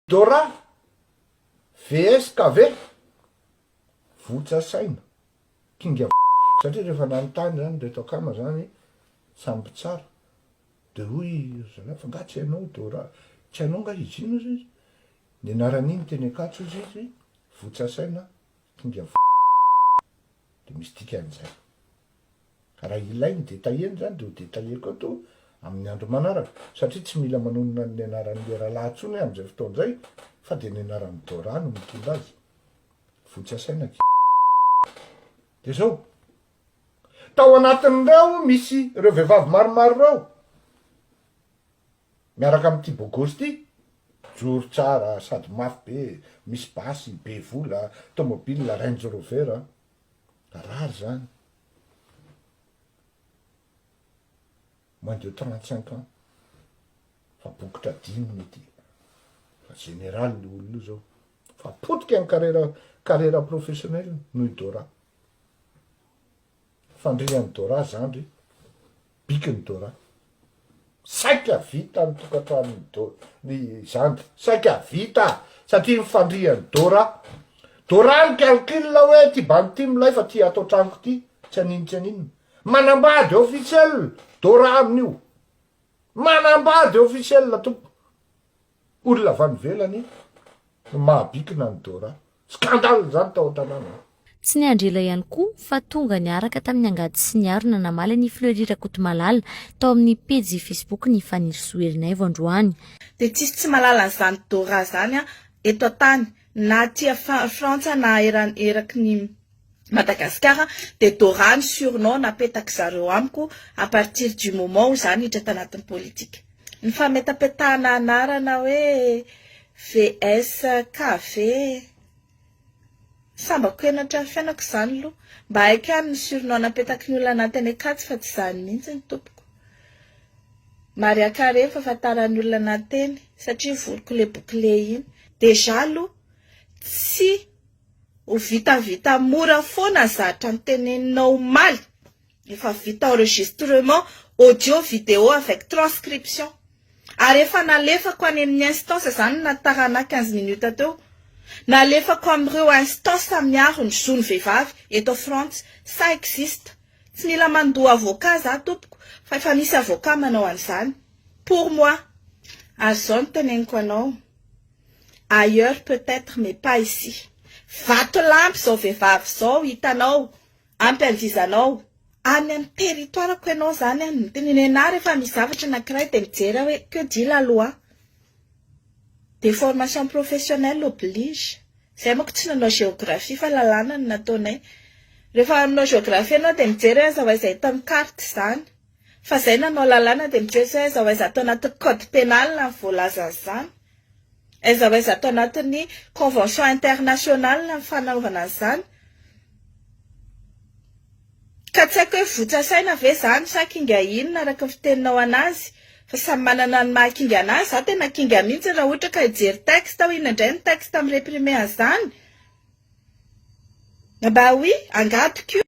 Dora VS KV votsa saina kinga satria rehefa nanontany zany reto akama zany samy mpitsara de hoy ry zalahy fa nga tsy hainao Dora tsy hainao nga izy iny ozy izy ny anaran'iny teny Ankatso ozy izy votsa saina kinga de misy dikan'izay. Raha ilainy detailler-ny zany de ho detailler-ko eto amin'ny andro manaraka, satria tsy mila manonona ny anaran'le rahalahy intsony aho amin'izay fotoana izay fa de ny anaran'i Dora no mitondra azy. Voa tsy asaina akia. De zao, tao anatin'ireo misy ireo vehivavy maromaro ireo, miaraka amin'ity bogosy ity, joro tsara sady mafy be, misy basy, be vola, tomobile Range Rover an. Rary zany. Moins de 35 ans. Fa bokotra dimy ny ety. Fa général io olona io zao. Fa potika ny carrière carrière professionnelle noho i Dora. Fandrian'i Dora zandry, bikin'i Dora. Saika vita ny tokantranon'i Do, ny zandry. Saika vita satria ny fandrian'i Dora. Dora ni calcul hoe ty bandy ty milay fa ty ato an-tranoko ty tsy anino tsy aninona. Manambady officiel Dora amin'io. Manambady officiel tompoko. Olona avy any ivelany no mahabikina an'i Dora. Scandale zany tao an-tanàna. Tsy niandry ela ihany koa fa tonga niaraka tamin'ny angady sy ny harona namaly an'i Fleury Rakotomalala tao amin'ny pejy Facebook-ny Fanirisoa Ernaivo androany. Dia tsisy tsy mahalala an'izany Dora zany eto an-tany na aty Frantsa na eraky ny Madagascar dia Dora ny surnom napetaky zareo amiko à partir du moment où za niditra tanatin'ny politique. Ny fametapetahana anarana hoe VSKV. Sambako henatra ny fiainako izany aloha. Mba haiko ihany ny surnom napetaky ny olona anaty any Ankatso fa tsy izany mihitsy ny tompoko. Maria Carré ny fahafantaran'ny olona anaty teny satria voloko le bouclé iny. Déjà aloha tsy ho vitavita mora foana ny zavatra noteneninao omaly. Efa vita enregistrement audio vidéo avec transcription. Ary efa nalefako any amin'ny instance izany na tarana 15 minutes teo. Nalefako amin'ireo instance miaro ny zon'ny vehivavy eto Frantsa. Ça existe. Tsy mila mandoa avocat za tompoko fa efa misy avocat manao an'izany. Pour moi. Ary izao no teneniko anao. Ailleurs peut-être mais pas ici. Vatolampy izao vehivavy izao hitanao. Ampy andizanao any amin'ny territoire-ko ianao zany an, miteny nenah rehefa misy zavatra anakiray dia mijery aho hoe que dit la loi? Déformation professionnelle oblige, zay manko tsy nanao géographie fa lalàna no nataonay, rehefa manao géographie ianao dia mijery hoe aiza ho aiza hita amin'ny carte izany, fa zay nanao lalàna dia mijery hoe aiza ho aiza ato anatin'ny code pénal ny voalazan'izany. Aiza ho aiza ato anatin'ny convention internationale ny fanaovana an'izany? Ka tsy haiko hoe votsa saina ve izany sa kinga inona araka ny fiteninao anazy fa samy manana ny maha kinga anazy, za tena kinga mihitsy raha ohatra ka hijery texte aho inona indray ny texte mi-reprimer an'izany? Bah oui, angadiko io.